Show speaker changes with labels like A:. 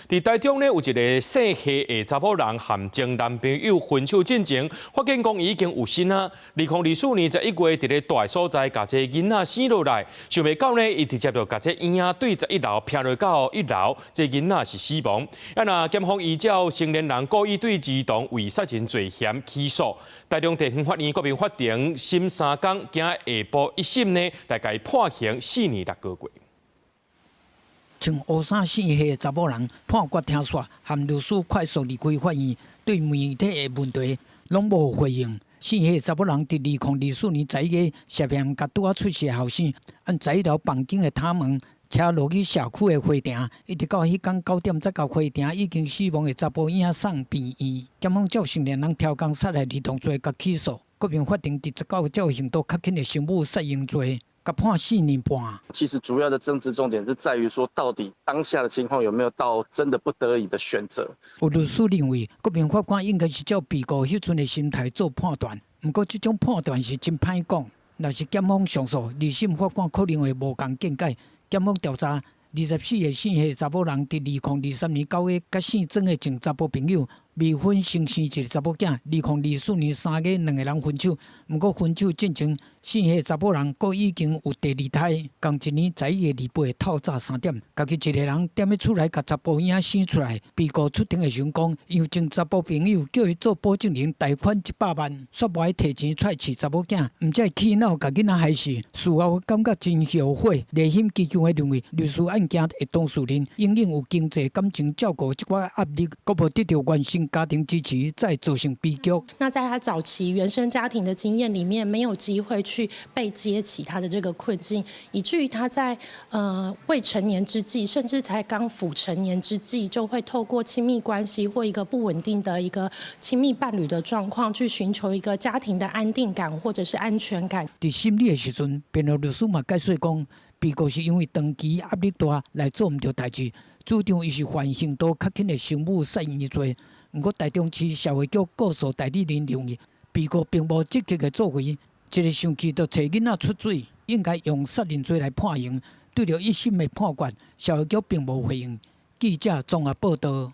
A: 佇台中呢，有一个姓謝的查某人和前男朋友分手進前，發現講伊已經有身啊。2024年11月，佇咧蹛的所在，共這个囡仔生落來，想袂到呢，伊直接就共這嬰仔對11樓劈落到一樓，這个囡仔是死亡。啊，若檢方依照成年人故意對兒童為殺人罪嫌起訴，台中地方法院國民法庭審3工，今下晡一審呢，來共伊判刑4年6個月。
B: 穿烏衫姓謝的查某人判決聽煞，含律師快速離開法院，對媒體的問題攏無回應。姓謝的查某人佇2024年11月涉嫌共拄仔出世的後生，按11樓房間的窗門車落去社區的花埕，一直到彼工9點才共花埕已經死亡的查埔嬰仔送病院。檢方照成年人超工殺害兒童罪共起訴，國民法庭佇19照刑度較輕的生母殺嬰罪，共判4年半。
C: 其實主要的爭執重點是在於說，到底當下的情況有沒有到真的不得已的選擇？
B: 有律師認為，國民法官應該是照被告彼陣的心態做判斷，毋過這種判斷是真歹講。若是檢方上訴，二審法官可能會無仝見解。檢方調查，24歲姓謝查某人，佇2023年9月，佮姓曾的前查埔朋友未婚先生一个查某囝。2024年3月，兩个人分手。毋過分手進前，姓謝查某人閣已經有第二胎。仝一年11月28透早3點，家己一个人踮咧厝內共查埔嬰仔生出來。被告出庭的時陣講，因為前查埔朋友叫伊做保證人貸款100萬，煞無愛提錢出來飼查某囝，毋才會氣惱共囡仔害死。事後感覺真後悔，內心堅強的認為，律師案件的當事人永遠有經濟、感情照顧這寡壓力，閣無得著原生家庭支持，才會造成悲劇。
D: 那在他早期原生家庭的經驗裡面，沒有機會去被接起他的這個困境，以至於他在未成年之際，甚至才剛輔成年之際，就會透過親密關係或一個不穩定的一個親密伴侶的狀況，去尋求一個家庭的安定感或者是安全感。
B: 佇審理的時陣，辯護律師嘛解說講，被告是因為長期壓力大來做毋著代誌，主張伊是犯刑度較輕的生母殺嬰罪。毋過台中市社會局告訴代理人認為，被告並無積極的作為，一个生氣就揣囡仔出水，應該用殺人罪來判刑。對著一審的判決，社會局並無回應。記者綜合報導。